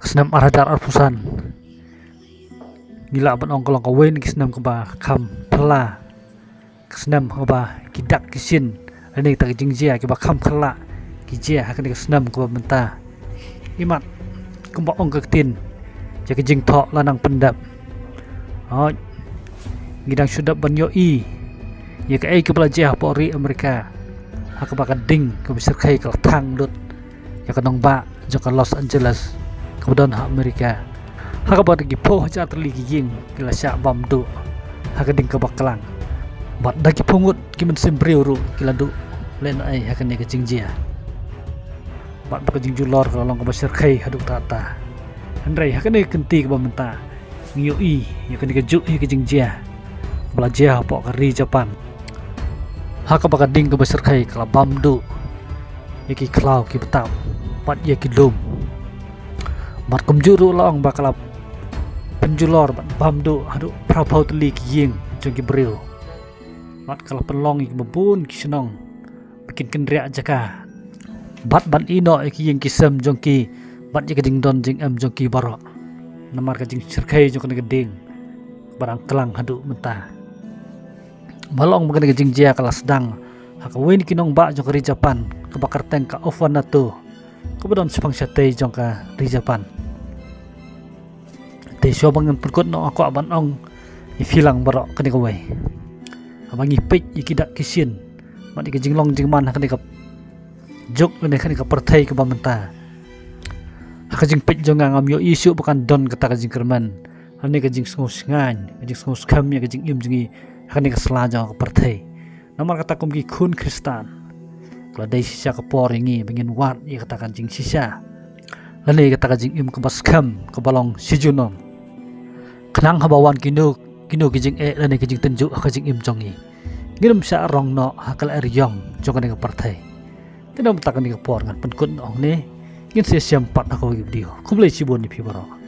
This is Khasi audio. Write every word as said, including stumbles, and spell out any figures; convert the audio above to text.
Snem ar hajar arphew san ngi lah ban ong ka long kawei na ki snem kaba kham phylla, ka snem kaba ki dak ki shin lane kita ki jingjia kiba kham phylla ki jia ha kane ka snem kaba mynta. Imat kumba ong ka ktien, ïa ka jingthoh la nang pyndep. Hooid, ngi dang shu dep ban ïohi ïa kaei kaba la jia hapoh ri Amerika, ha kaba ka ding kaba shyrkhei ka la thang lut ïa ka nongbah jong ka Los Angeles kaba don ha Amerika, ha kaba da ki phew hajar tylli ki ïing ki la shah bam duh ha ka ding kaba klang, bad da ki phew ngut ki mynsiem briew ruh ki la duh lehnohei ha kane ka jingjia. Bad ba ka jingjulor ka la long kaba shyrkhei haduh katta katta. Hynrei ha kane ka kynti kaba mynta ngi ïohi ïa kane kajuh hi ka jingjia ba la jia hapoh ka ri Japan, ha kaba ka ding kaba shyrkhei ka la bam duh ïa ki khlaw ki btap bad ïa ki lum. Bad kumjuh ruh la ong ba ka la pynjulor bad bam duh haduh phra phew tylli ki ïing jong ki briew. Bad ka la pynlong ïa kiba bun ki shnong ba kin kynriah jaka, bad ban ïehnoh ïa ki ïing ki sem jong ki bad ïa ka jingdon jingem jong ki baroh, namar ka jingshyrkhei jong kane ka ding ba dang klang haduh mynta. Ba la ong ba kane ka jingjia ka la sdang ha kawei na ki nongbah jong ka ri Japan kaba kyrteng ka Ofanato, kaba don shaphang shatei jong ka ri Japan. Te shuwa ba ngan pynkut noh, nga kwah ban ong ïa phi lang baroh kane kawei, haba ngi peit ïa ki dak ki shin bad ïa ka jinglong jingman ha kane ka juk lane kane ka pyrthei kaba mynta, ha ka jingpeit jong nga ngam ïohi shuh ba kan don kata ka jingkyrmen lane ka jingsngew shngaiñ, ka jingsngew skhem ïa ka jingim jong ngi ha kane ka sla jong ka pyrthei. Namar kata kum ki khun Khristan, ka la dei shisha ka por ïa ngi ba ngin wad ïa kata ka jingshisha lane kata ka jingim kaba skhem kaba long shi junom, khnang haba wan kino kino ki jingeh lane ki jingtynjuh ha ka jingim jong ngi, ngin ym shah rong noh ha ka lyer ïong jong kane ka pyrthei. Te na mynta kane ka por ngan pynkut noh hangne, ngin sa ïashem pat ha kawei ka video. Khublei shibun ïa phi baroh.